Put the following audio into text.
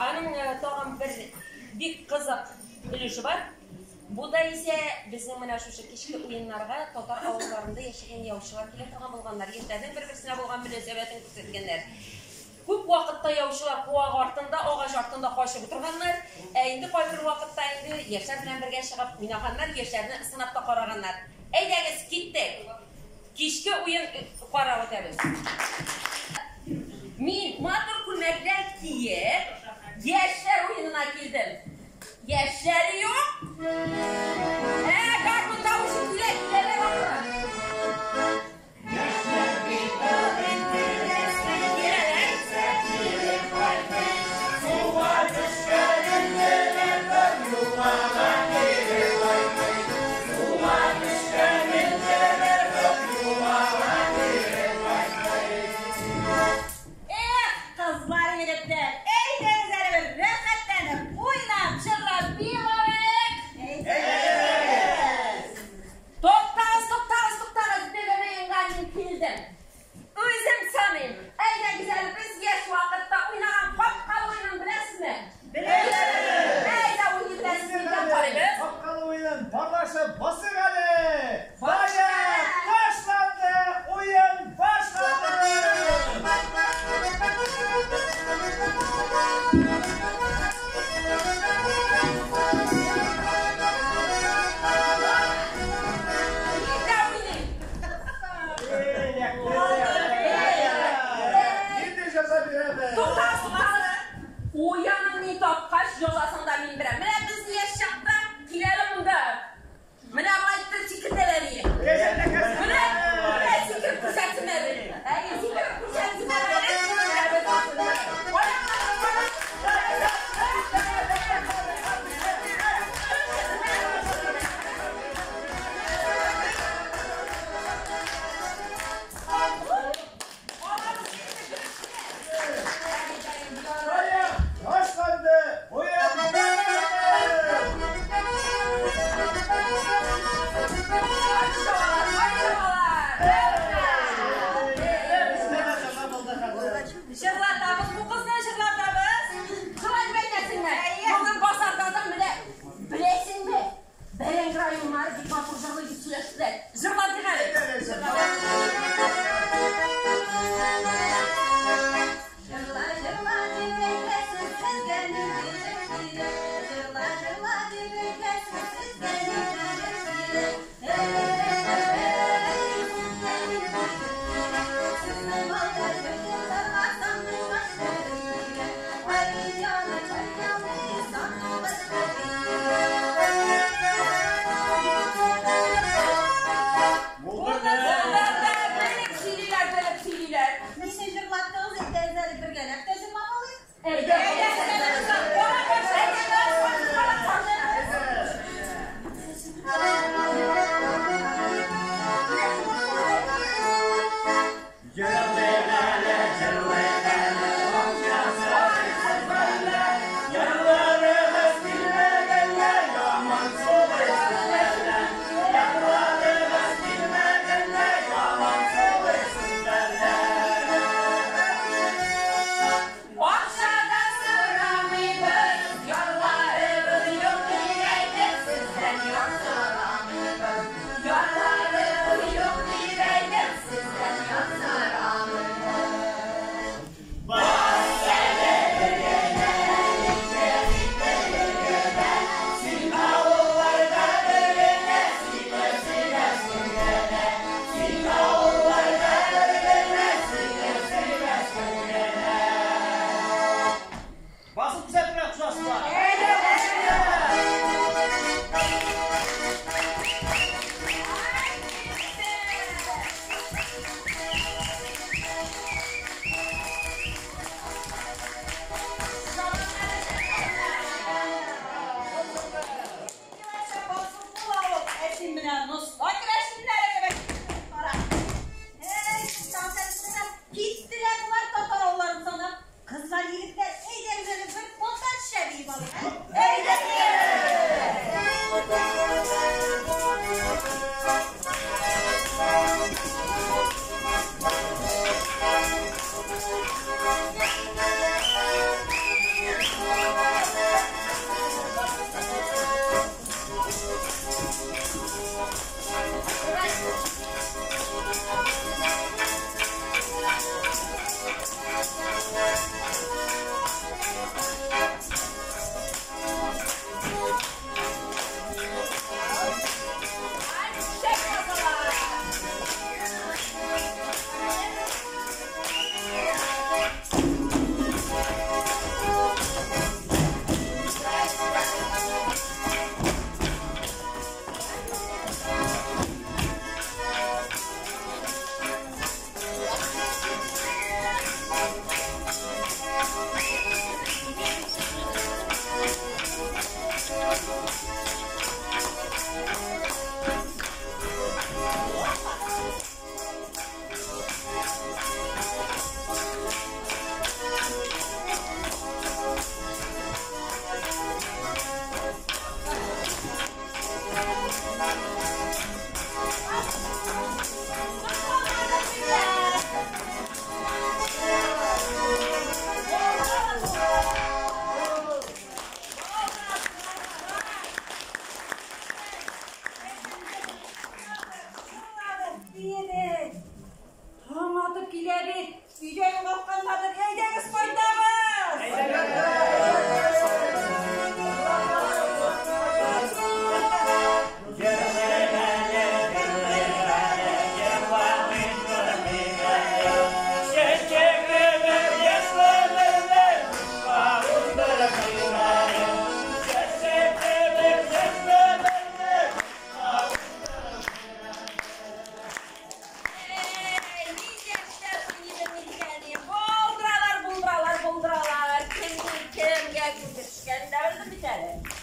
Аның тагын бер бик кызык өлеше бар. Бу да исә безнең менә шушы кичке уеннарга татар авылларында яшәгән яучылар килә торган булганнар. Яшьләрнең бер-берсенә булган мөнәсәбәтен күрсәткәннәр. Күп вакытта яучылар куак артында, агач артында качып утырганнар. Ә инде кайбер вакытта инде яшьләр белән бергә чыгып уйнаганнар, яшьләрне сынап та караганнар. Әйдәгез, киттек. Кичке уен карап үтәбез. Мин матур күлмәкләр киеп, яшьләр уенына килдем. Яшьләр юк. Ә, гармун тавышы килә, киләләр ахры. Эх, кызлар, егетләр, әйдәгез әле бер рәхәтләнеп, уйнап, җырлап биеп алыйк. Туктагыз, туктагыз, туктагыз, бүген уенга мин килдем. Үзем саныйм. Әйдәгез әле без яшь вакытта уйнаган капкалы уенын беләсезме? Беләбез. Әйдә уйный беләсезме икән карыйбыз. Капкалы уенын парлашып басыйк әле. Таяк ташланды, уен башланды. Мин дә уйныйм. Нинди җәза бирәбез? Туктагыз, туктагыз. Уенын мин тапкач, җәзасын да мин бирәм. Менә без яшь чакта киләле монда. Менә болай итеп сикертәләр иде. Менә, менә сикереп күрсәтсен әле. Әйе, сикереп күрсәтсен әле. Таяк ташланды, уен башланды. Җырлатабыз бу кызны, җырлатабыз. Шулай дип әйтәсеңме? Бүген базарда да менә беләсеңме? Бәрәңге районнары бик матур җырлый дип сөйләштеләр. Җырлатыйк әле. Җырла, җырла дип әйтәсез, сезгә нинди җыр килә? Җырла, җырла дип әйтәсез, сезгә нинди җыр килә? Эй, сезгә нинди җыр килә? Сезнең алда җыр җырларга сандугачларым килә. Ай, җаным, ай, җаным, сандугачларым килә. Булды, белеп сөйлиләр, белеп сөйлиләр. Ничә җырлаттыгыз, әйдәгез әле бергәләп тә җырлап алыйк. Әйдә, әйдә, кара каршы, әйдә, кара каршы. Ярларыгыз килмәгәнгә яман сулыйсыз әллә. Ярларыгыз килмәгәнгә яман сулыйсыз әллә. Акча да сорамыйбыз, ярларыбыз юк дип әйтеп, сездән яр сорамыйбыз. Ярларыбыз юк дип әйтеп, сездән яр сорамыйбыз. Син авылларда бер генә сикер сөйләсең генә. Син авылларда бер генә сикер сөйләсең генә. Басып күрсәтергә кушасызлар. Ә син менә Носта керәшеннәре кебек кара. Әй, туктагыз, киттеләр болар татар авылларын санап. Кызлар, егетләр, әйдәгез әле бер татарча биеп алыйк, ә? Әйдәгез! Күзгә күрке төшкәнен дә белдем бит әле.